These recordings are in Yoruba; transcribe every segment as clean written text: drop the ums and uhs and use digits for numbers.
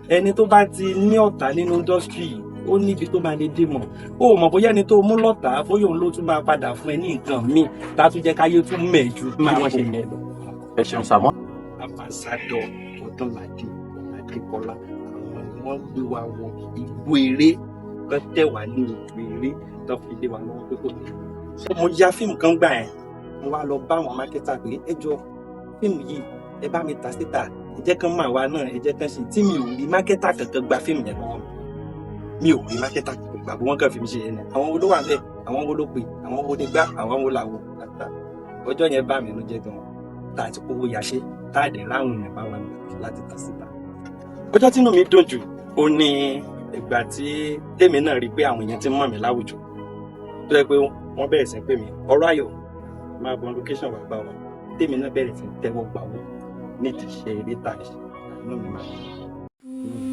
Ẹni tó bá ti ní ọ̀tá nínú industry, ó níbi tó máa lè dé mọ̀. Ó mọ̀ bóyá ẹni tó mú lọ́tà, bóyá òun ló tún máa padà fún ẹ ní nǹkan míì tá a tún jẹ́ káyé tún mẹ̀ ju bí wọ́n ṣe mẹ̀ lọ. Ẹ ṣeun sàmọ́. Ambassador Ọdúnládé Adékọlá, àwọn ni wọ́n gbé wa wọ igbó eré, tó tẹ̀ wá ní igbó eré, tó fi lé wa lọ́wọ́ pé kò ní. Mo ya fíìmù kan gbà yẹn, mo wá lọ bá àwọn marketer pé ẹ jọ, fíìmù yìí, ẹ bá mi tà síta, ẹ jẹ́ kán máa wá náà, ẹ jẹ́ kán ṣe tí mi ò rí marketer kankan gba fíìmù yẹn lọ́wọ́ mi. Mi ò rí marketer kankan gbà, bí wọ́n kàn fi mi ṣe yẹn ni. Àwọn wo ló wà bẹ́ẹ̀? Àwọn wo ló pè? Àwọn wo ni gbá? Àwọn wo làwọ̀? Ọjọ́ yẹn bá mi ló jẹ́ gan, tá a ti kówó yaṣẹ́, tá a dẹ̀ ráhùn yẹn bá wa láti tà síta. Ọjọ́ tínú mi dùn jù ó ní ìgbà tí tèmi náà rí i pé àwọn èèyàn ti mọ̀ mí láwùjọ, tó yẹ pé wọ́n bẹ̀rẹ̀ sí pè mí, "Ọ̀rọ̀ ayọ̀, máa bọ̀ location wà bá wa." Tèmi náà bẹ̀rẹ̀ sí tẹ́wọ́ gbà wọ́ ní ti ṣe eré tà ṣe, inú mi máa dùn.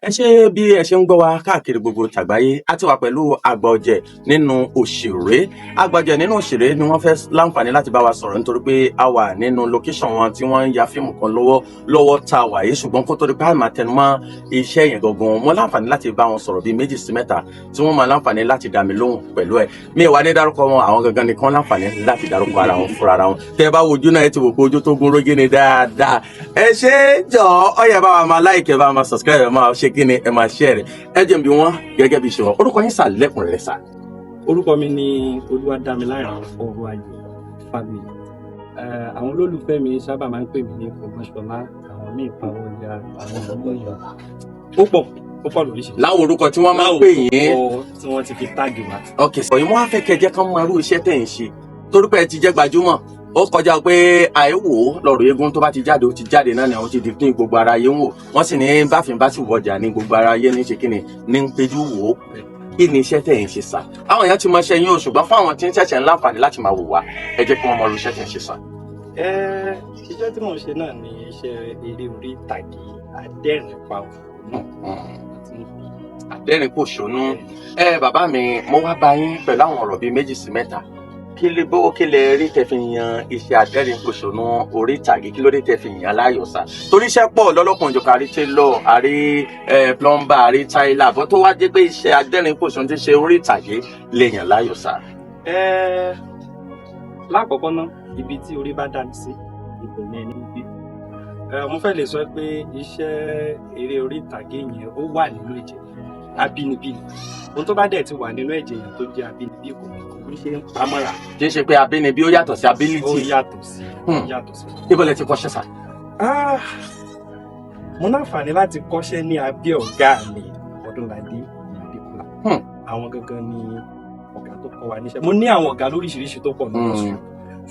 Ẹ ṣe bí ẹ ṣe ń gbọ́ wa káàkiri gbogbo tàgbáyé. A ti wà pẹ̀lú àgbà ọ̀jẹ̀ nínú òṣèré. Àgbà ọ̀jẹ̀ nínú òṣèré ni wọ́n fẹ́ láǹfààní láti bá wa sọ̀rọ̀, nítorí pé a wà nínú location wọn tí wọ́n ń ya fíìmù kan lọ́wọ́ lọ́wọ́ tá a wà yìí. Ṣùgbọ́n kó tó di pé a máa tẹnumọ́ iṣẹ́ yẹn gangan, wọ́n láǹfààní láti bá wọn sọ̀rọ̀ bíi méjì sí mẹ́ta tí wọ́n máa láǹfààní láti dá mi lóhùn pẹ̀lú ẹ̀. Mi wà ní dárúkọ wọn, àwọn gangan nìkan láǹfààní láti dárúkọ ara wọn fúnra ara wọn. Tẹ́ ẹ bá wojú náà, ẹ ti wò pé ojú tó gún rógé ni dáadáa. Ẹ ṣe jọ, ọ yẹ bá wa máa like, ẹ bá wa máa subscribe, ẹ máa ṣe kí ni, ẹ máa share rẹ. Ẹ jẹ́ n bi wọ́n gẹ́gẹ́ bí ìṣòro. Orúkọ yín sà, lẹ́kùnrin rẹ̀ sà? Orúkọ mi ni Olúwadámilára Ọrọ̀ Ayọ̀ Fábíyì. Àwọn olólùfẹ́ mi sábà máa ń pè mí ní Fọgbọ́nṣọlá, àwọn míì Pawọ́ya, àwọn ọmọ ó pọ̀, ó pọ̀ lóríṣiríṣi. Láwọn orúkọ tí wọ́n máa ń pè yín. Láwọn tí wọ́n ti fi tag wa. Ok, sọ yìí, wọ́n á fẹ́ kẹ́ jẹ́ kán mọ irú iṣẹ́ tẹ̀ ń ṣe, torí pé ẹ ti jẹ́ gbajúmọ̀. Ó kọjá pé àìwò lọ́rọ̀ eégún tó bá ti jáde, ó ti jáde náà ni, ó ti di ní gbogbo ara yé ń wò. Wọ́n sì ní báfin bá sì wọjà ní gbogbo ara yé ní ṣe kí ni ní ń péjú wò ó. Kí ni iṣẹ́ tẹ̀ ń ṣe sà? Àwọn èèyàn ti mọ iṣẹ́ yín o, ṣùgbọ́n fún àwọn tí ń ṣẹ̀ṣẹ̀ ń láǹfààní láti máa wò wá, ẹ jẹ́ kí wọ́n mọ irú iṣẹ́ tẹ̀ ń ṣe sà. Ẹ iṣẹ́ tí mò ń ṣe náà ni iṣẹ́ eré orí ìtàgé, adẹ́rìn-pa òṣónú àti Adẹ́rìn pòṣónú. Ẹ bàbá mi, mo wá bá yín pẹ̀lú àwọn ọ̀rọ̀ bíi méjì sí mẹ́ta. Kí lè bó kí lè rí tẹ́ fi yan iṣẹ́ adẹ́rìn pòṣónú orí ìtàgé? Kí ló dé tẹ́ fi yan láàyò sá? Torí iṣẹ́ pọ̀ lọ́lọ́kan òjọ̀kan, àrí tailor, àrí plumber, àrí tiler, bó tó wá jẹ́ pé iṣẹ́ adẹ́rìn pòṣónú ti ṣe orí ìtàgé lè yàn láàyò sá? Ẹ lákọ̀ọ́kọ́ ná, ibi tí orí bá dá mi sí, ibẹ̀ ni ẹni gbé. Mo fẹ́ lè sọ pé iṣẹ́ eré orí ìtàgé yẹn, ó wà nínú ẹ̀jẹ̀, abínibí ni. Ohun tó bá dẹ̀ ti wà nínú ẹ̀jẹ̀ yẹn tó jẹ́ abínibí, kò ń ṣe ń pamọ́ra. Kì í ṣe pé abínibí ó yàtọ̀ sí ability. Ó yàtọ̀ sí, ó yàtọ̀ sí. Ibo lẹ ti kọ́ṣẹ́ sà? Ah, mo náǹfààní láti kọ́ṣẹ́ ní abẹ́ ọ̀gá mi, Ọdúnládé Adékọ́lá. Àwọn gangan ni ọ̀gá tó kọ́ wa níṣẹ́. Mo ní àwọn ọ̀gá lóríṣiríṣi tó pọ̀ nínú oṣù,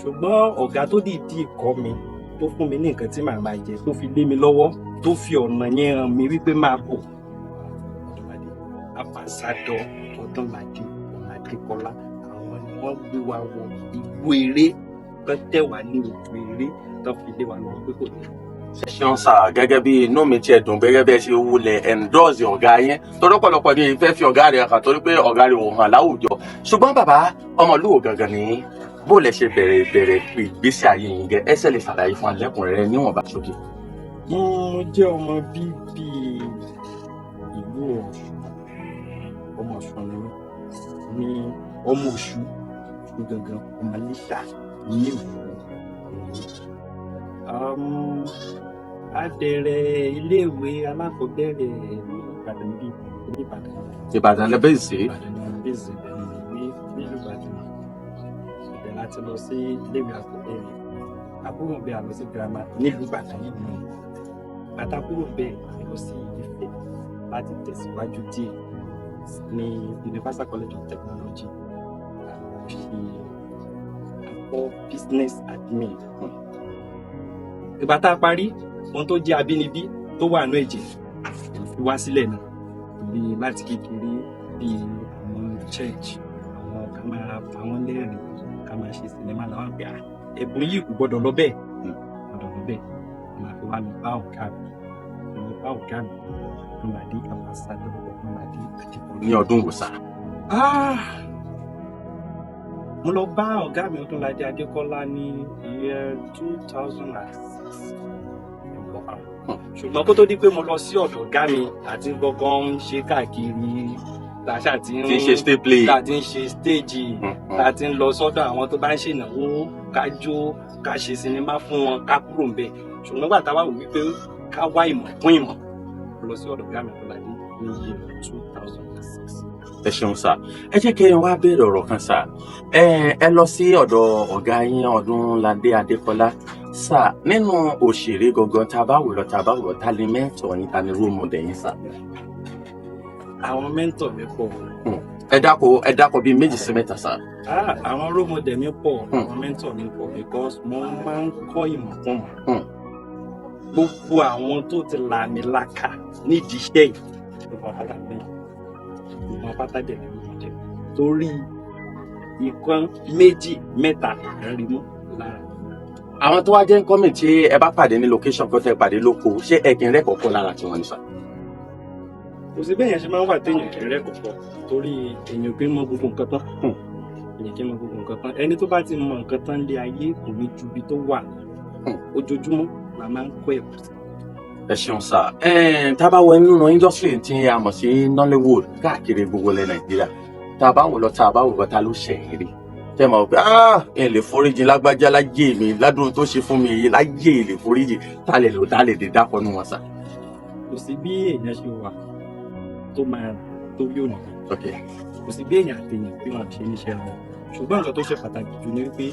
ṣùgbọ́n ọ̀gá tó dìídì kọ́ mi, tó fún mi ní nǹkan tí màá máa jẹ, tó fi lé mi lọ́wọ́, tó fi ọ̀nà yẹn hàn mí wípé máa bọ̀, Ọdúnládé, Ambassador Ọdúnládé Adékọ́lá. Àwọn ni wọ́n gbé wa wọ igbó eré, tó tẹ̀ wá ní igbó eré, tó fi lé wa lọ́wọ́ pé kò ní. Ẹ ṣeun sà. Gẹ́gẹ́ bí inú mi tiẹ̀ dùn gẹ́gẹ́ bí ẹ ṣe wulẹ̀ endorse ọ̀gá yẹn, torí ọ̀pọ̀lọpọ̀ ní ìfẹ́ fi ọ̀gá rẹ̀ hàn, torí pé ọ̀gá rẹ̀ ò hàn láwùjọ. Ṣùgbọ́n bàbá, ọmọlúwo gangan ni, bó lẹ ṣe bẹ̀rẹ̀ ìgbésí ayé yín gẹ? Ẹsẹ̀ lè ṣàlàyé fún alẹ́kùnrin níwọ̀nba ṣókí. Mo jẹ́ ọmọ bíbí ìlú Ọ̀ṣun. Ọmọ Ọ̀ṣun ni mí, ní ọmọ Ọ̀ṣun Ọ̀ṣun gangan, ọmọ Iléṣà ní Ọ̀ṣun. A bẹ̀rẹ̀ iléèwé alákọ̀ọ́bẹ̀rẹ̀ ní Ìbàdàn, bí ní Ìbàdàn. Ìbàdàn lẹ bẹ́ẹ̀ sí? Ìbàdàn ni mo bèsè, ibẹ̀ ni mo gbé nílùú Ìbàdàn. Ibẹ̀ láti lọ sí iléèwé àkọ́bẹ̀rẹ̀. Àbúrò bẹ́ẹ̀, a lọ sí girama nílùú Ìbàdàn yìí náà. Bàtà kúrò bẹ́ẹ̀, a lọ sí Ifẹ̀ láti tẹ̀síwájú díẹ̀ ní Universal College of Technology. A lọ ṣe àkọ́ business admin. Ìgbà tá a parí, ohun tó jẹ́ abínibí tó wà nínú ẹ̀jẹ̀ kò fi wá sílẹ̀ náà, torí láti kékeré, bíi àwọn church, àwọn ká máa pa wọ́n lẹ́rìn, ká máa ṣe sinimá làwọn pé, "Ah, ẹ̀bùn yìí kò gbọ́dọ̀ lọ bẹ́ẹ̀, gbọ́dọ̀ lọ bẹ́ẹ̀." Màá fi wá lọ bá ọ̀gá mi, lọ bá ọ̀gá mi Ọdúnládé, Ambassador Ọdúnládé Adékọlá. Ní ọdún wo, sir? Ah! Mo lọ bá ọ̀gá mi Ọdúnládé Adékọ́lá ní year 2006. Ṣùgbọ́n kó tó di pé mo lọ sí ọ̀dọ̀ ọ̀gá mi àti gbọ̀ngàn ń ṣe káàkiri tàṣà tí ń Tí ń ṣe stage play. Tá a ti ń ṣe stage, tá a ti ń lọ sọ́dọ̀ àwọn tó bá ń ṣènáwó, ká jó, ká ṣe sinimá fún wọn, ká kúrò ń bẹ̀. Ṣùgbọ́n gbà tá a wá wò wípé ká wá ìmọ̀ kún ìmọ̀, mo lọ sí ọ̀dọ̀ ọ̀gá mi Ọdúnládé ní year 2006. Ẹ ṣeun, sir. Ẹ jẹ́ kí n wá béèrè ọ̀rọ̀ kan, sir. Ẹ lọ sí ọ̀dọ̀ ọ̀gá yín Ọdúnládé Adékọlá, sir. Nínú òṣèré gangan, tá a bá wò lọ, tá a bá wò lọ, ta ni mentor yín, ta ni role model yín, sir? Àwọn mentor mi pọ̀. Ẹ dákọ̀ bíi méjì sí mẹ́ta, sir. Ah, àwọn role model mi pọ̀, àwọn mentor mi pọ̀, because mo máa ń kọ́ ìmọ̀ kún mọ̀. Gbogbo àwọn tó ti làmìlaka nídìí iṣẹ́ yìí, gbogbo àwọn pátá bẹ́ẹ̀, gbogbo àwọn pátá dẹ̀ ní role model, torí ìkan, méjì, mẹ́ta ẹ̀ rí mú lára. Àwọn tó wá jẹ́ kọ́mì tí ẹ bá pàdé ní location kan, tẹ́ pàdé lóko, ṣé ẹ kì í rẹ́kọ̀ọ́ kọ́ lára tiwọn ni, sir? Kò sí bẹ́ẹ̀ yẹn ṣe máa ń wà téèyàn kì í rẹ́kọ̀ọ́, torí èèyàn kì í mọ gbogbo nǹkan tán. Èèyàn kì í mọ gbogbo nǹkan tán. Ẹni tó bá ti mọ nǹkan tán lé ayé kò ní ju ibi tó wà. Ojoojúmọ́ la máa ń kọ́ ẹ̀kọ́ sí. Ẹ ṣeun, sir. Tá a bá wọ nínú industry tí a mọ̀ sí Nollywood káàkiri gbogbo ilẹ̀ Nàìjíríà, tá a bá wò lọ, tá a bá wò bọ́, ta ló ṣẹ̀yìn rí tẹ́ mọ̀ pé, "Ah, ẹ lè foríjì lágbájá láyé mi, ládùn tó ṣe fún mi yìí láyé lè foríjì"? Tá lè lò, tá lè dé dákọ̀ nù wọn, sir? Kò sí bí èèyàn ṣe wà tó máa tó yóò nìyí. Kò sí bí èèyàn àtèèyàn bí wọn ṣe níṣẹ́ wọn, ṣùgbọ́n nǹkan tó ṣe pàtàkì jù ni wípé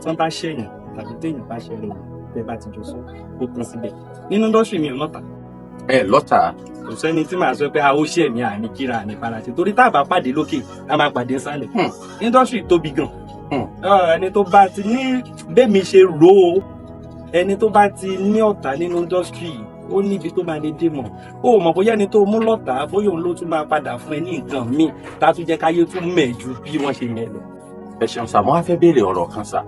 tí wọ́n bá ṣẹ̀yàn tàbí téèyàn bá ṣẹlẹ̀, tẹ́ bá ti jọ sọ, ó tán síbẹ̀. Nínú industry mi ò lọ́tà. Ẹ lọ́tà? Kò sẹ́ni tí màá sọ pé a ó ṣẹ̀ mí, àní kíra àní farasí, torí tá a bá pàdé lókè, a máa pàdé sálẹ̀. Industry tóbi gan. Ẹni tó bá ti ní bẹ́ẹ̀ mi ṣe rò ó, ẹni tó bá ti ní ọ̀tá nínú industry, ó níbi tó máa lè dé mọ̀. Ó mọ̀ bóyá ẹni tó mú lọ́tà, bóyá òun ló tún máa padà fún ẹ ní nǹkan míì tá a tún jẹ́ káyé tún mẹ̀ ju bí wọ́n ṣe mẹ̀ lọ. Ẹ ṣeun, sir. Mo wá fẹ́ béèrè ọ̀rọ̀ kan, sir,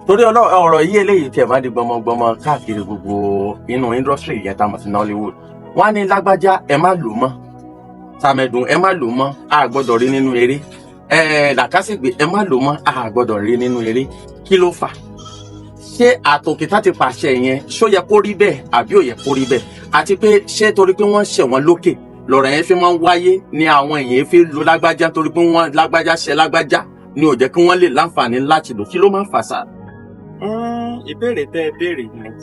torí ọ̀rọ̀ yìí, eléyìí tiẹ̀ máa di gbọmọgbọmọ káàkiri gbogbo inú industry yẹn tá a mọ̀ sí Nollywood. Wọ́n á ní lágbájá, ẹ má lò mọ́, tàmẹ̀dùn, ẹ má lò mọ́, a gbọ́dọ̀ rí nínú eré, ẹ làkàṣègbè, ẹ má lò mọ́, a gbọ́dọ̀ rí nínú eré. Kí ló fà? Ṣé àtòkè tá ti pàṣẹ yẹn, ṣó yẹ kó rí bẹ́ẹ̀ àbí ò yẹ kó rí bẹ́ẹ̀? Àti pé ṣé torí pé wọ́n ṣẹ̀ wọ́n lókè lọ̀rọ̀ yẹn fi máa ń wáyé ní àwọn èèyàn fi lo lágbájá, torí pé wọ́n lágbájá ṣe lágbájá ni ò jẹ́ kí wọ́n lè láǹfààní láti lò? Kí ló máa ń fà sá? Ìbéèrè tẹ́ ẹ béèrè yẹn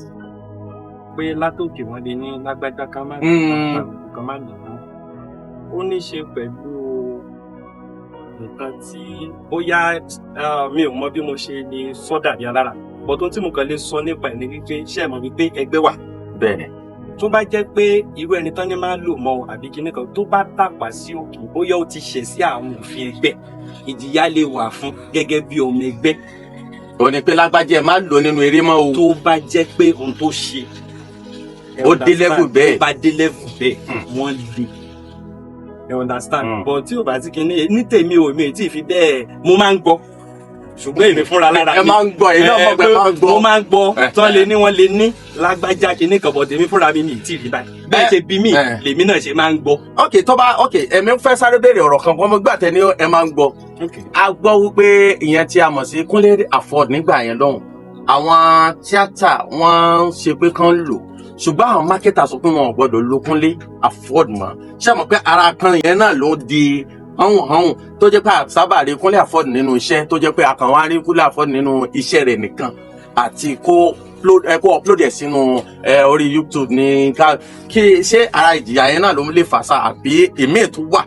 pé látòkè wọ́n lè ní lágbájá ká má ká má lò ó, ó ní ṣe pẹ̀lú nǹkan tí bóyá mi ò mọ bí mo ṣe lè sọ dàbí alára bọ́tún. Tí mo kàn lè sọ nípa ẹ̀ ní wípé, ṣé ẹ mọ̀ wípé ẹgbẹ́ wà? Bẹ́ẹ̀ni. Tó bá jẹ́ pé irú ẹni tán ní máa lò mọ́ àbí kinní kan tó bá tàpá sí òkè, bóyá ó ti ṣẹ̀ sí àwọn òfin ẹgbẹ́, ìjìyà lè wà fún gẹ́gẹ́ bí ọmọ ẹgbẹ́. Ò ní pé lágbájá, ẹ má lò nínú eré mọ́ o. Tó bá jẹ́ pé ohun tó ṣe Ó dé level bẹ́ẹ̀. Tó bá dé level bẹ́ẹ̀, wọ́n lè, you understand? But tí o bá ti kinní ní tèmi ò, mi ò tí ì fi bẹ́ẹ̀. Mo máa ń gbọ́, ṣùgbọ́n èmi fúnra lára Ẹ máa ń gbọ́, èmi náà mọ̀ pé ẹ máa ń gbọ́. Mo máa ń gbọ́ tán lè ní wọ́n lè ní lágbájá kinní kan, but èmi fúnra mi mi ì tí ì rí báyìí. Bẹ́ẹ̀ ṣe bí mi lèmi náà ṣe máa ń gbọ́. Ok, tó bá ok, èmi fẹ́ sáré béèrè ọ̀rọ̀ kan. Mo gbà tẹ́ ní ẹ máa ń gbọ́. A gbọ́ wípé ìyẹn tí a mọ̀ sí Kúnlé Afod nígbà yẹn lọ́hùn, àwọn tíátà wọ́n ń ṣe pé kán lò, ṣùgbọ́n àwọn marketer sọ pé wọn ò gbọ́dọ̀ lo Kúnlé Afod mọ́. Ṣé mọ̀ pé ara kan yẹn náà ló di hánhùn hánhùn tó jẹ́ pé àsábà rí Kúnlé Afod nínú iṣẹ́, tó jẹ́ pé a kàn wá rí Kúnlé Afod nínú iṣẹ́ rẹ̀ nìkan àti kó upload ẹ̀ sínú orí YouTube ní ká kí? Ṣé ara ìjìyà yẹn náà ló lè fà sá, àbí èmi tún wà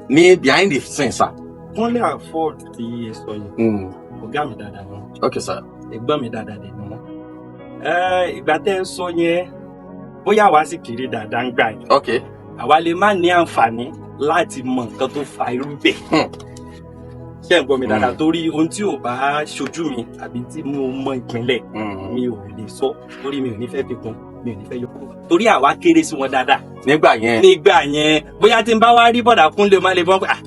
ní behind the scenes, sá? Kúnlé Afod tí ẹ sọ yẹn, ọ̀gá mi dáadáa ni wọ́n. Ok sir. Ẹ̀gbọ́n mi dáadáa dẹ̀ ni wọ́n. Ìgbà tẹ́ ń sọ yẹn, bóyá àwa sì kéré dáadáa ń gbà yẹn, àwa lè má ní àǹfààní láti mọ nǹkan tó fa irú bẹ́ẹ̀. Ṣé ń gbọ́ mi dáadáa? Torí ohun tí ò bá ṣojú mi àbí tí mo mọ ìpínlẹ̀, mi ò lè sọ, torí mi ò ní fẹ́ fi kún, mi ò ní fẹ́ yọ kúrò, torí àwa kéré sí wọn dáadáa nígbà yẹn. Nígbà yẹn. Bóyá tí n bá wá rí bọ̀dà Kúnlé, má lè bọ́ pé, "Ah,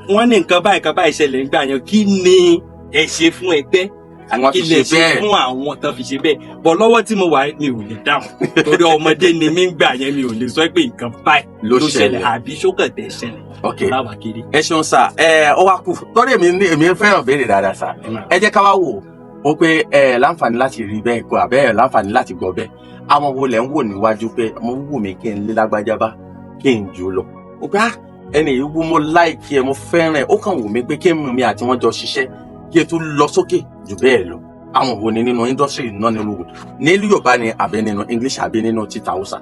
wọ́n ní nǹkan báyìí, nǹkan báyìí ṣẹlẹ̀ nígbà yẹn, kí ni ẹ ṣe fún ẹgbẹ́?" Tí wọ́n fi kí lè ṣe bẹ́ẹ̀. Fún àwọn tán fi ṣe bẹ́ẹ̀ bọ̀ lọ́wọ́ tí mo wà, mi ò lè dáhùn torí ọmọdé ni mí ń gbà yẹn. Mi ò lè sọ pé nǹkan báyìí ló ló ṣẹlẹ̀ ṣẹlẹ̀. àbí ṣókàntẹ̀ ṣẹlẹ̀ Ok, láwa kiri. ẹ ṣeun sir. Ẹ ó wá kù torí èmi ní èmi fẹ́ràn béèrè dáadáa sir. Ẹ jẹ́ ká wá wò ó pé ẹ láǹfààní láti rí bẹ́ẹ̀ kó àbẹ́ ẹ láǹfààní láti gbọ́ bẹ́ẹ̀, àwọn wo lẹ̀ ń wò níwájú pé mo wù mí kí n lé lágbájá bá kí n jù ú lọ, ó pé ah, ẹni yìí wú, mo like ẹ, mo fẹ́ràn ẹ, ó kàn wù mí pé kí mi àti wọn jọ ṣiṣẹ́ kí ẹ tún lọ sókè jù bẹ́ẹ̀ lọ? Àwọn wo ni nínú industry Nollywood, nílùú Yorùbá ni àbí nínú English àbí nínú títà Hausa?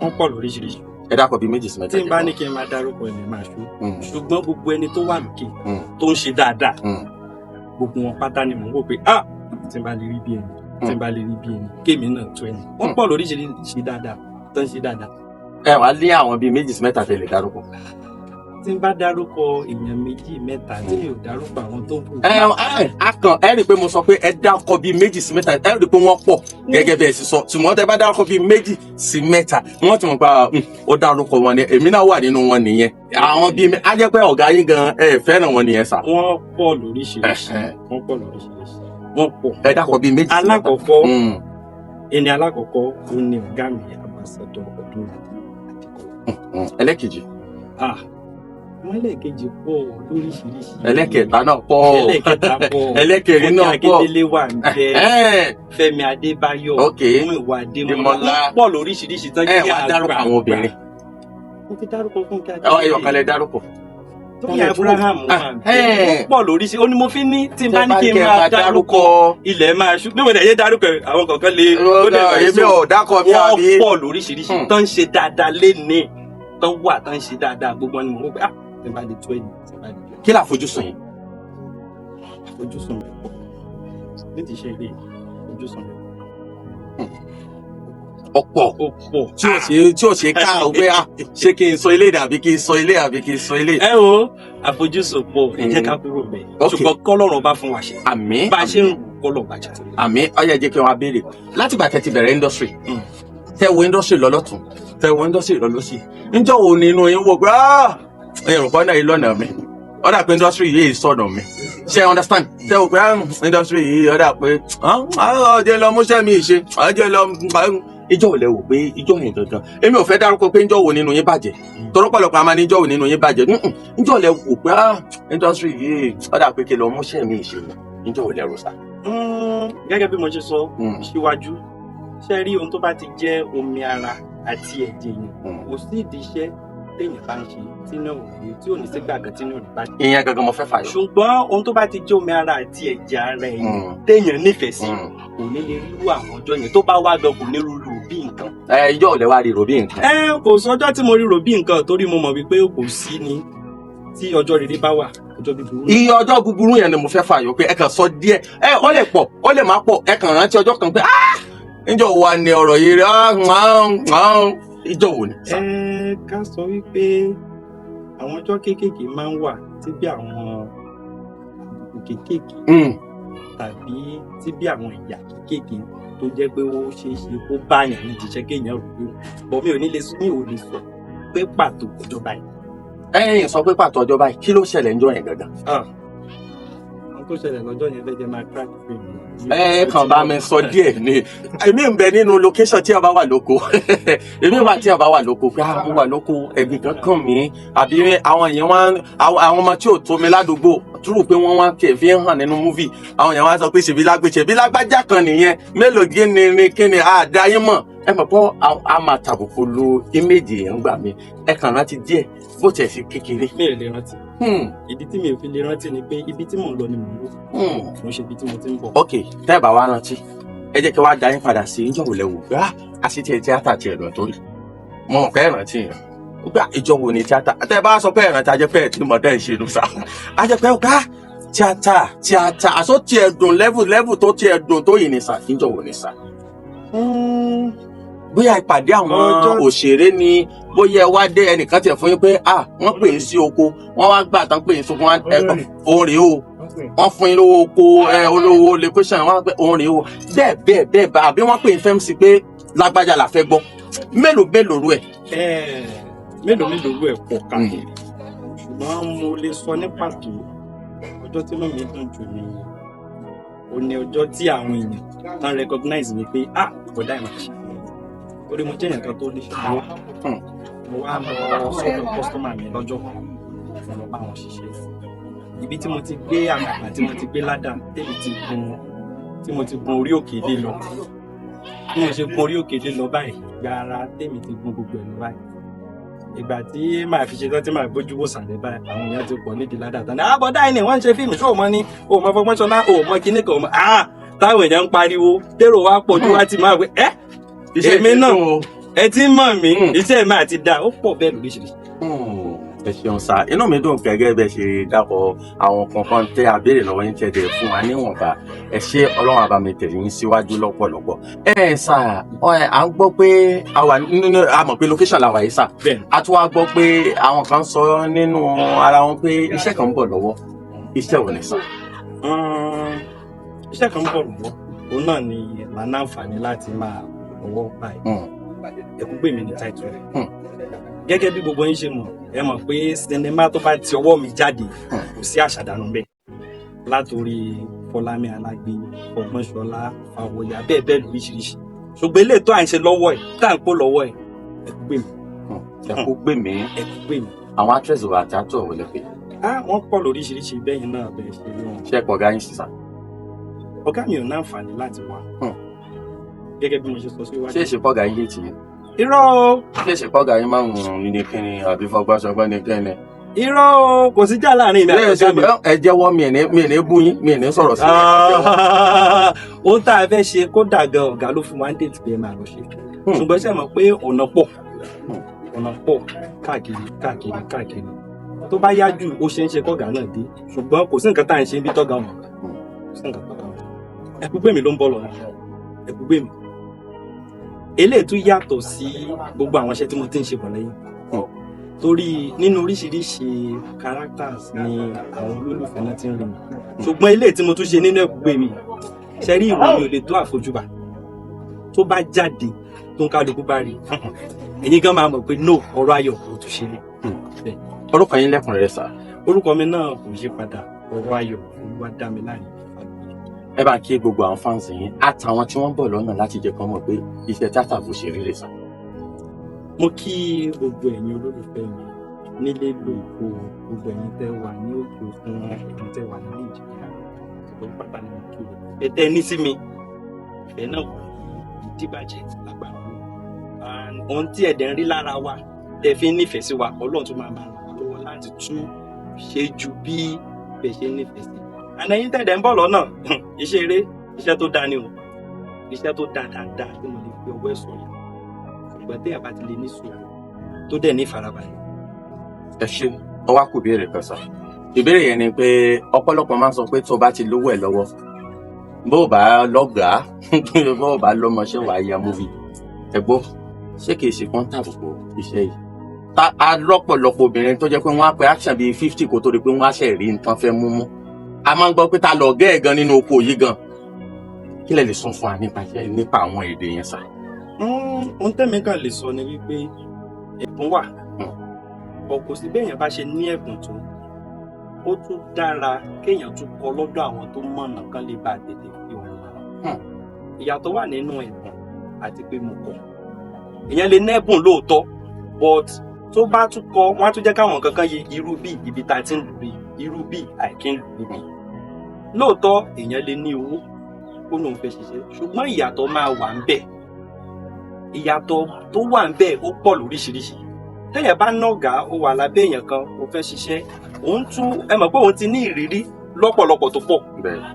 Wọ́n pọ̀ lóríṣiríṣi. Ẹ dákọ̀ bíi méjì sí mẹ́ta. Tí n bá ní kí n máa dárúkọ ẹ̀ máa ṣú, ṣùgbọ́n gbogbo ẹni tó wà lókè tó ń ṣe dáadáa, gbogbo wọn pátá ni mò ń wò pé ah, tí n bá lè rí bí ẹni, tí n bá lè rí bí ẹni, kémi náà tó ẹni. Wọ́n pọ̀ lóríṣiríṣi dáadáa tó ń ṣe dáadáa. Ẹ wàá lé àwọn bíi méjì sí mẹ́ta tẹ̀lé dárúkọ. Tí n bá dárúkọ èèyàn méjì mẹ́ta tí mi ò dárúkọ àwọn tó kù. Ẹ ẹ a kàn ẹ rí i pé mo sọ pé ẹ dárúkọ bíi méjì sí mẹ́ta, ẹ rí i pé wọ́n pọ̀ gẹ́gẹ́ bí ẹ sì sọ, ṣùgbọ́n tẹ bá dárúkọ bíi méjì sí mẹ́ta, wọ́n ti mọ̀ pé ó dárúkọ wọn ni, èmi náà wà nínú wọn nìyẹn. Àwọn bíi á jẹ́ pé ọ̀gá yín gan ẹ fẹ́ràn wọn nìyẹn sir. Wọ́n pọ̀ lóríṣiríṣi, wọ́n pọ̀ lóríṣiríṣi, wọ́n pọ̀. Ẹ dárúkọ bíi méjì sí mẹ́ta. Alákọ̀ọ́kọ́, ẹni alákọ̀ọ́kọ́ ó ní ọ̀gá mi, Ambassador Ọdúnládé Adékọlá. Ẹlẹ́kejì? Ah, àwọn ẹlẹ́ẹ̀kejì pọ̀ lóríṣiríṣi. Ẹlẹ́kẹta náà pọ̀. Ẹlẹ́ẹ̀kẹta pọ̀. Ẹlẹ́kẹrin náà Fúnkẹ́ pọ̀. Akíndélé wà níbẹ̀, Fẹ́mi Adébáyọ̀, Múyìwá Adémọ́lá. Adémọ́lá. Wọ́n pọ̀ lóríṣiríṣi tán. Ẹ wá dárúkọ àwọn obìnrin. Mo ti dárúkọ Fúnkẹ́ Ẹ ẹyọ kan lẹ dárúkọ. Tóyìn Abraham wà níbẹ̀. Wọ́n pọ̀ lóríṣiríṣi. Ó ní mo fi ní tí n bá ní kí n máa dárúkọ, ilẹ̀ máa ṣú. Bí mo dẹ̀ yé dárúkọ àwọn kọ̀ọ̀kan lè ó dẹ̀ máa Èmi ò dákọ mi àbí. Wọ́n pọ̀ lóríṣiríṣi tán ń ṣe dáadáa lénìí, tán wà tán ń ṣe dáadáa. Gbogbo wọn ni mo rò pé ah, tí n bá lè tó ẹni, tí n bá lè tó ẹni. Kí làfojúsùn yìí? Àfojúsùn mi pọ̀ ní ti ṣe eré. Àfojúsùn mi Ọ̀pọ̀. ó pọ̀. Tí ò ṣe ká o pé ah, ṣé kí n sọ ilé àbí kí n sọ ilé àbí kí n sọ ilé. Ẹ wo, àfojúsùn pọ̀, ẹ jẹ́ ká kúrò bẹ́ẹ̀. Ṣùgbọ́n kọ́lọ́run bá fún wa ṣe, Àmín. bá a ṣe ń rò kọ́lọ̀ bá jẹ́ tó lé. Àmín. Ọyẹ jẹ́ kí wọ́n á béèrè, látìgbà tẹ́ ti bẹ̀rẹ̀ industry, tẹ́ wo industry lọ́lọ́tún, tẹ́ wo industry lọ́lọ́sì, níjọ́ wo ni inú yín wò pé ah, ẹ̀rù kọ́ náà yìí lọ́nà mi, ó dà pé industry yìí sọ̀nà mi, ṣe understand? Tẹ́ wo pé ah, industry yìí, ó dà pé ah, ọjọ́ lọ múṣẹ́ mi ṣe, ọjọ́ lọ ìjọ́ ò lẹ wò pé ìjọ́ yẹn gangan, èmi ò fẹ́ dárúkọ pé ìjọ́ wo nínú yín bàjẹ́, tọ́rọ́pọ̀lọpọ̀ a máa ní ìjọ́ wo nínú yín bàjẹ́. Ìjọ́ ò lẹ wò pé ah, industry yìí, ó dà pé kí lọ múṣẹ́ mi ṣe, ìjọ́ ò lẹ rò sá? Gẹ́gẹ́ bí mo ṣe sọ síwájú, ṣe rí ohun tó bá ti jẹ́ omi ara àti ẹ̀jẹ̀ yẹn, kò sí ìdí iṣẹ́ téèyàn bá ń ṣe tí náà ò ní tí ò ní sí gbàgbọ́ tí náà ò ní bàjẹ́. Ìyẹn gangan mo fẹ́ fàyọ. Ṣùgbọ́n ohun tó bá ti jẹ́ omi ara àti ẹ̀jẹ̀ ara ẹ̀yìn téèyàn nífẹ̀ẹ́ sí, kò ní lè rírú àwọn ọjọ́ yẹn. Tó bá wá gan, kò ní rírú bí nǹkan. Ẹ ìjọ́ ò lẹ wá rí rò bí nǹkan? Ẹ kò sọjọ́ tí mo rí rò bí nǹkan, torí mo mọ̀ wípé kò sí ni tí ọjọ́ rere bá wà, ọjọ́ búburú náà. Iye ọjọ́ búburú yẹn ni mo fẹ́ fàyọ, pé ẹ kàn sọ díẹ̀, ẹ ó lè pọ̀, ó lè má pọ̀, ẹ kàn rántí ọjọ́ kan pé ah, níjọ́ wa ni ọ̀rọ̀ yìí rí ah, ah, ah, ìjọ́ wo ni? Ẹ ká sọ wípé àwọn ọjọ́ kéékèèké máa ń wà tí bí àwọn àbùkù kéékèèké tàbí tí bí àwọn ìyà kéékèèké tó jẹ́ pé ó ṣeé ṣe kó báyàn ní jíṣẹ́ kéèyàn rò pé bọ̀ mi ò ní lè sọ, mi ò lè sọ pé pàtó ọjọ́ báyìí. Ẹ̀yin sọ pé pàtó ọjọ́ báyìí, kí ló ṣẹlẹ̀ níjọ́ yẹn gangan? Ah, ohun tó ṣẹlẹ̀ lọ́jọ́ yẹn fẹ́ jẹ́ máa crack frame. Ẹ kàn bá mi sọ díẹ̀ ni. Èmi ń bẹ nínú location tí a bá wà lóko, èmi wà tí a bá wà lóko pé ah, mo wà lóko, ẹ̀gbìn kan kàn mí, àbí àwọn èèyàn wá, àwọn ọmọ tí ò tó mi ládùúgbò túrò pé wọ́n wá tiẹ̀ fi ń hàn nínú movie, àwọn èèyàn wá sọ pé ṣèbí lágbè, ṣèbí lágbájá kan nìyẹn, mélòó gí ni ni kí ni àdá yín mọ̀, ẹ mọ̀ pé a máa tàbùkù lo image èèyàn gbà mí. Ẹ kàn rántí díẹ̀ bó tiẹ̀ sí kékeré. Mi ò lè rántí. Ìdí tí mi ò fi lè rántí ni pé ibi tí mò ń lọ ni mò ń wò, kò ń ṣe ibi tí mo ti ń bọ̀. Ok, tẹ́ ẹ bá wá rántí, ẹ jẹ́ kí wàá dá yín padà sí ìjọ́ wo lẹ wò pé ah, àṣetì tíátà tiẹ̀ lọ tó yìí? Mo mọ̀ pé ẹ rántí yẹn ó gbà, ìjọ́ wo ni tíátà? Tẹ́ ẹ bá sọ pé ẹ rántí, ajẹ́ pé ẹ ti mọ̀ tẹ́ ẹ ṣe nù sá, ajẹ́ pé ọ̀gá tíátà tíátà àṣọ tiẹ̀ dùn level level tó tiẹ̀ dùn tó yìí ni sir, ìjọ́ wo ni sir? Bóyá ìpàdé àwọn òṣèré ni, bóyá ẹ wá dé, ẹnìkan tiẹ̀ fún yín pé ah, wọ́n pè é sí oko, wọ́n wá gbà tán pè é sóko, wọ́n òun rèé o, wọ́n fún yín lówó oko ẹ olówó location, wọ́n pè òun rèé o, bẹ́ẹ̀ bẹ́ẹ̀ bẹ́ẹ̀ bá, àbí wọ́n pè é fẹ́m sí pé lágbájá la fẹ́ gbọ́, mélòó mélòó rú ẹ̀? Mélòó mélòó rú ẹ̀ pọ̀ káàkiri, ṣùgbọ́n mo lè sọ ní pàtó ọjọ́ tí inú mi dùn jù ní Ó ní ọjọ́ tí àwọn èèyàn tán recognize mi pé, ah, bọ̀dá ẹ̀ máa ṣe, torí mo jẹ́ èèyàn kan tó níṣẹ́ lọ́wọ́. Mo wá lọ sọ́dọ̀ customer mi lọ́jọ́ kan, mo lọ bá wọn ṣiṣẹ́. Ibi tí mo ti gbé àmàgbà, tí mo ti gbé ladder, tèmi ti gun, tí mo ti gun orí òkè dé lọ, bí mo ṣe gun orí òkè dé lọ báyìí gbàrà, tèmi ti gun gbogbo ẹ̀ lọ báyìí, ìgbà tí màá fi ṣe tán, tí màá gbójú wò sàlẹ̀ báyìí, àwọn èèyàn ti pọ̀ nídìí ladder tán ní àbọ̀dá yìí ni wọ́n ń ṣe fíìmù. Ṣé o mọ ni o mọ Fọgbọ́nṣọlá, o mọ kíní kan, o mọ ah, táwọn èèyàn ń pariwo, tèrò wá pọ̀ jù, wá ti máa wẹ ẹ́ èmi náà, ẹ ti ń mọ̀ mí. Iṣẹ́ mi àti da ó pọ̀ bẹ́ẹ̀ lóríṣiríṣi. Ẹ ṣeun sá, inú mi dùn gẹ́gẹ́ bẹ́ẹ̀ ṣe dákọ̀ àwọn kankan tẹ́ a béèrè lọ́wọ́ yín, tẹ́ dẹ̀ fún wa níwọ̀nba. Ẹ ṣé, Ọlọ́run á bá mi tẹ̀lé yín síwájú lọ́pọ̀lọpọ̀. Ẹ sà, à ń gbọ́ pé a wà nínú, a mọ̀ pé location la wà yìí sà. Bẹ́ẹ̀. A tún wá gbọ́ pé àwọn kan sọ nínú ara wọn pé iṣẹ́ kan ń bọ̀ lọ́wọ́. Iṣẹ́ wo ni sà? Iṣẹ́ kan ń bọ̀ lọ́wọ́, òun náà ni màá ní àǹfààní láti máa lọ́wọ́ báyìí. Ẹ̀kúgbèmí ní title rẹ̀. Gẹ́gẹ́ bí gbogbo yín ṣe mọ̀, ẹ mọ̀ pé sinimá tó bá ti ọwọ́ mi jáde, kò sí àṣàdànù bẹ́ẹ̀, látòrí Fọlámi Alágbe, Fọgbọ́nṣọlá, Fàwọ̀yà, bẹ́ẹ̀ bẹ́ẹ̀ lóríṣiríṣi. Ṣùgbọ́n eléyìí tó à ń ṣe lọ́wọ́ ẹ̀, tá à ń kó lọ́wọ́ ẹ̀, Ẹ̀kúgbèmí. Ẹ̀kúgbèmí. Ẹ̀kúgbèmí. Àwọn actress wa àti actor wọlé pé? Ah, wọ́n pọ̀ lóríṣiríṣi bẹ́yìn náà bẹ́ẹ̀ ṣe rí wọn. Ṣé ẹ pọ̀ ọ̀gá yín sí sà? Ọ̀gá mi ò ní àǹfààní láti wá, gẹ́gẹ́ bí mo ṣe sọ síwájú. Ṣé ìṣepọ̀ ọ̀gá yín lè tì yín? Irọ́ o. Ṣé ìṣepọ̀ ọ̀gá yín máa ń rùn ní kíni àbí Fọgbọ́nṣọgbọ́n ní kíni? Irọ́ o, kò sí jà láàrin mi àti ọ̀gá mi. Ẹ jẹ́wọ́, mi ẹ̀ ní bú yín, mi ẹ̀ ní sọ̀rọ̀ sí i. Ah, ohun tá a fẹ́ ṣe, kódà gan ọ̀gá ló fún wa ní date pé ẹ máa lọ ṣe. Ṣùgbọ́n ṣe mọ̀ pé ọ̀nà pọ̀, ọ̀nà pọ̀ káàkiri káàkiri káàkiri. Tó bá yá jù, ó ṣe ń ṣe kọ́gà náà dé, ṣùgbọ́n kò sí nǹkan tá à ń ṣe bí tọ́gà wọn, kò sí nǹkan tọ́gà wọn. Ẹ̀kúgbèmí ló ń bọ̀ lọ́nà. Ẹ̀kúgbèmí eléyìí tún yàtọ̀ sí gbogbo àwọn iṣẹ́ tí mo ti ń ṣe bọ̀ lẹ́yìn, torí nínú oríṣiríṣi characters ni àwọn olólùfẹ́ náà ti ń rí mi, ṣùgbọ́n eléyìí tí mo tún ṣe nínú Ẹ̀kúgbèmí, ṣe rí, ìròyìn ò lè tó àfojúbà. Tó bá jáde, tó ń kálukú bá rí, ẹ̀yin gan máa mọ̀ pé no, ọ̀rọ̀ ayọ̀ ò tún ṣe ní. Orúkọ yín lẹ́kùnrẹ́rẹ́ sà? Orúkọ mi náà kò yí padà, ọ̀rọ̀ ayọ̀ Olúwadámiláre. Ẹ bá kí gbogbo àwọn fans yín àtàwọn tí wọ́n ń bọ̀ lọ́nà láti jẹ́ kán mọ̀ pé iṣẹ́ tíátà bó ṣe rí rè sà. Mo kí gbogbo ẹ̀yin olólùfẹ́ mi nílé lóko, gbogbo ẹ̀yin tẹ́ wà ní òkè òkun, ẹ̀yin tẹ́ wà ní Nàìjíríà, gbogbo pátá ni mo kí o. Ìfẹ́ tẹ́ ní sí mi, ìfẹ́ náà kò ní díbàjẹ́ lágbára Ọlọ́run. And ohun tí ẹ̀dẹ̀ ń rí lára wa tẹ́ fi ń nífẹ̀ẹ́ sí wa, Ọlọ́run tún máa máa ràn wá lọ́wọ́ láti tún ṣe ju bí bẹ́ẹ̀ ṣe ń nífẹ̀ẹ́ sí. And ẹ̀yin tẹ̀dẹ̀ ń bọ̀ lọ́nà, iṣẹ́ eré, iṣẹ́ tó dáa ni o, iṣẹ́ tó dáa dáadáa tí mo lè fi ọwọ́ ẹ̀ sọ̀yà, ṣùgbọ́n téèyàn bá ti lè ní sùúrù, tó dẹ̀ ní ìfarabalẹ̀. Ẹ ṣe, ó wá kù béèrè kan sà. Ìbéèrè yẹn ni pé ọ̀pọ̀lọpọ̀ máa ń sọ pé tó o bá ti lówó ẹ̀ lọ́wọ́, bó o bá lọ́gàá, bó o bá lọ́mọṣẹ́, wàá ya movie. Ẹ gbọ́, ṣé kìí ṣe kán tàbùkù iṣẹ́ yìí? Ta a lọ́pọ̀lọpọ̀ obìnrin tó jẹ́ pé wọ́n á pe action bíi 50 kó tó di pé wọ́n á ṣe rí nǹkan fẹ́ mú mú. A máa ń gbọ́ pé ta lọ gẹ́ ẹ̀ gan nínú oko yìí gan. Kí lẹ lè sọ fún wa nípa iṣẹ́, nípa àwọn èdè yẹn sà? Ohun tẹ́mi kàn lè sọ ni wípé ẹ̀bùn wà, bọ̀ kò sí béèyàn bá ṣe ní ẹ̀bùn tó, ó tún dára kéèyàn tún kọ́ lọ́dọ̀ àwọn tó mọ̀nà kan lè bá tètè fi ọ̀nà hàn. Ìyàtọ̀ wà nínú ẹ̀bùn àti pé mo kọ́. Èèyàn lè nẹ́bùn lóòótọ́, but tó bá tún kọ́, wọ́n á tún jẹ́ káwọn kankan yé irú bí ibi tá a ti ń lù rí, irú bí àìkí ń lù níbí. Lóòótọ́, èèyàn lè ní owó kó lóun fẹ́ ṣiṣẹ́, ṣùgbọ́n ìyàtọ̀ máa wà ń bẹ̀. Ìyàtọ̀ tó wà ń bẹ̀ ó pọ̀ lóríṣiríṣi. Téèyàn bá nàgà, ó wà lábẹ́ èèyàn kan, ó fẹ́ ṣiṣẹ́, òun tún ẹ mọ̀ pé òun ti ní ìrírí lọ́pọ̀lọpọ̀ tó pọ̀,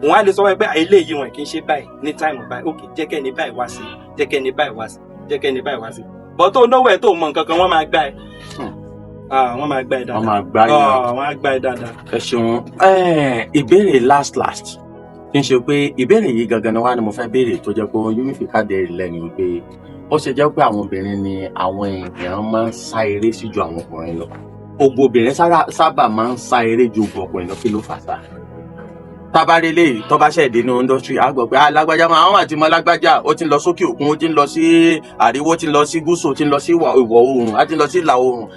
òun á lè sọ wáyé pé eléyìí wọn kì í ṣe báyìí ní time báyìí, ok, jẹ́ kẹ́ni báyìí wá sí, jẹ́ kẹ́ni báyìí wá sí, jẹ́ kẹ́ni báyìí wá sí. Bọ́ tó náwó ẹ̀ tó mọ nǹkan kan, wọ́n máa gbá ẹ. Ah, wọ́n máa gbá ẹ Wọ́n dáadáa. máa gbá yàn. Ah, wọ́n á gbá ẹ dáadáa. Ẹ ṣeun. Ìbéèrè last last kí n ṣe pé ìbéèrè yìí gangan ni wá ni mo fẹ́ béèrè, tó jẹ́ pé yóò fi káàdì lẹ́nu wípé ó ṣe jẹ́ pé àwọn obìnrin ni àwọn èèyàn máa ń sá eré sí ju àwọn ọkùnrin lọ. Ògbó obìnrin sábà máa ń sá eré ju ògbó ọkùnrin lọ, kí ló fà sá? Tábàárẹ̀ eléyìí tó bá ṣẹ̀ dé inú industry, á gbọ́ pé alágbájá máa àwọn àti mọ lágbájá, ó ti ń lọ sókè òkun, ó ti ń lọ sí àríwó, ó ti ń lọ sí gúúsù, ó ti ń lọ sí ìwọ̀ oòrùn, á ti ń lọ sí ìlà oòrùn.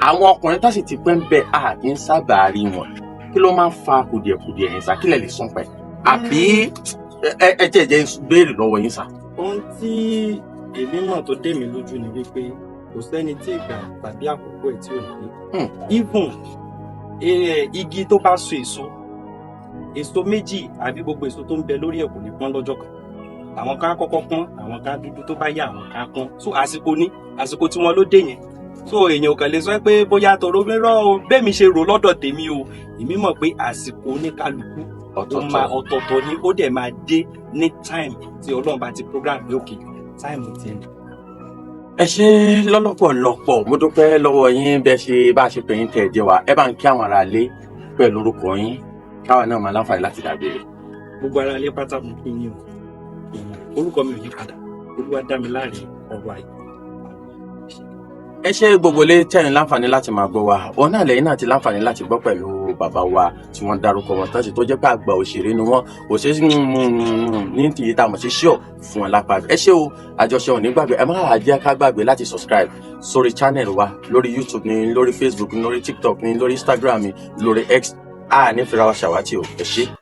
Àwọn ọkùnrin tó sì ti pẹ́ ń bẹ, a kì í sábà rí wọn. Kí ló máa ń fa kùdìẹ̀kudiẹ yẹn sá? Kí lẹ lè sọ pẹ́ àbí Ẹ jẹ́ béèrè lọ́wọ́ yín sà. Ohun tí èmi mọ̀ tó dé mi lójú ni wípé kò sẹ́ni tí ìgbà tàbí àkókò ẹ̀ tí ò ní dé. Even igi tó bá so èso, èso méjì àbí gbogbo èso tó ń bẹ lórí ẹ̀ kò ní pọ́n lọ́jọ́ kan. Àwọn kan á kọ́kọ́ pọ́n, àwọn kan á dúdú, tó bá yá àwọn kan á pọ́n. So àsìkò ní àsìkò tí wọ́n ló dé yẹn. So èèyàn ò kàn lè sọ pé bóyá tọrọ mìíràn o. Bẹ́ẹ̀ mi ṣe rò lọ́dọ̀ tèmi o, èmi mọ̀ pé àsìkò oníkálukú ó máa ọ̀tọ̀ọ̀tọ̀ ni, ó dẹ̀ máa dé ní time tí Ọlọ́run bá ti program lókè time tiẹ̀. Ẹ ṣe lọ́lọ́pọ̀lọpọ̀, mo dúpẹ́ lọ́wọ́ yín. Bẹ́ẹ̀ ṣe bá a ṣe pè yín tẹ̀ jẹ́ wa, ẹ bá ń kí àwọn ará ilé pẹ̀lú orúkọ yín, káwa náà máa láǹfààní láti dàgbére. Gbogbo ara ilé pátá, mo kí yín o. Orúkọ mi ò yí padà, Olúwadámiláre ọ̀rọ̀ àyè. Ẹ ṣe gbogbo ilé tẹ̀rín láǹfààní láti máa gbọ́ wa. Òun náà lẹ́yìn náà ti láǹfààní láti gbọ́ pẹ̀lú bàbá wa tí wọ́n dárúkọ wọn tán sí, tó jẹ́ pé àgbà òṣèré ni wọ́n, òṣèré ní tìyí tá a mọ̀ sí ṣíọ̀ fún wọn lápá. Ẹ ṣé o, àjọṣe òní gbàgbé. Ẹ má jẹ́ ká gbàgbé láti subscribe sórí channel wa lórí YouTube ní, lórí Facebook ní, lórí TikTok ní, lórí Instagram ní, lórí X. A ní fira wa ṣàwátì o. Ẹ ṣé.